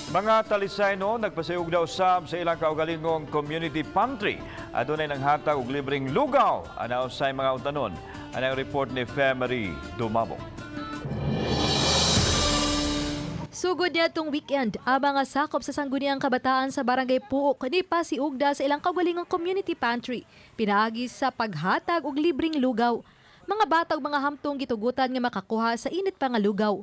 Mga Talisayno nagpasiugda usab sa ilang kaugalingong community pantry. Adunay nanghatag og libreng lugaw ana usay mga utanon. Ana ang report ni Femery Dumabok. Sugod niadtong weekend, ang mga sakop sa Sangguniang Kabataan sa Barangay Puok nipasiugda sa ilang kaugalingong community pantry. Pinaagi sa paghatag og libreng lugaw. Mga bata ug mga hamtong gitugutan nga makakuha sa init pa nga lugaw.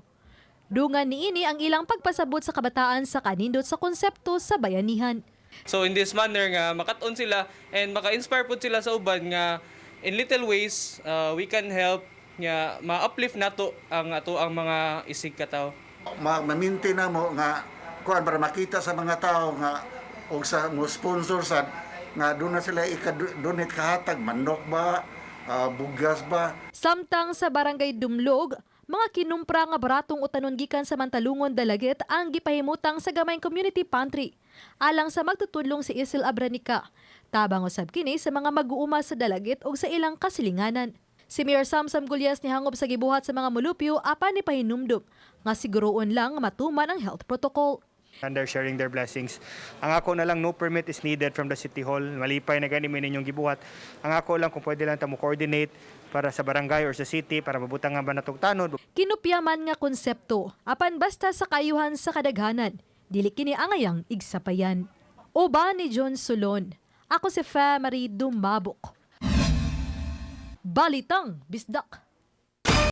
Dungan niini ang ilang pagpasabot sa kabataan sa kanindot sa konsepto sa bayanihan. So in this manner nga makat-on sila and maka-inspire pud sila sa uban nga in little ways we can help nga ma-uplift nato ang ato ang mga isig katawo. Ma-maintain na mo nga kuan para makita sa mga tao nga og sa mo sponsor sad nga doon na sila ika-donate kahatag manok ba, bugas ba. Samtang sa Barangay Dumlog, mga kinumpra nga baratong utanon gikan sa Mantalungon, Dalaguete ang gipahimutang sa gamayng community pantry. Alang sa magtutudlong si Isel Abranica. Tabang usab kini sa mga mag-uuma sa Dalaguete ug sa ilang kasilinganan. Si Mayor Samsam Gullas nihangop sa gibuhat sa mga mulupyo apan nipahinumdum nga siguroon lang nga matuman ang health protocol. And they're sharing their blessings. Ang ako na lang, no permit is needed from the City Hall. Malipay na gani mi ninyong gibuhat. Ang ako lang, kung pwede lang ta mo coordinate para sa barangay or sa city para mabutang nga ba natong tanod. Kinupya man nga konsepto, apan basta sa kaayuhan sa kadaghanan, dili kini angayang igsapayan. Uban ni John Solon. Ako si Fa Marie Dumabok. Balitang Bisdak.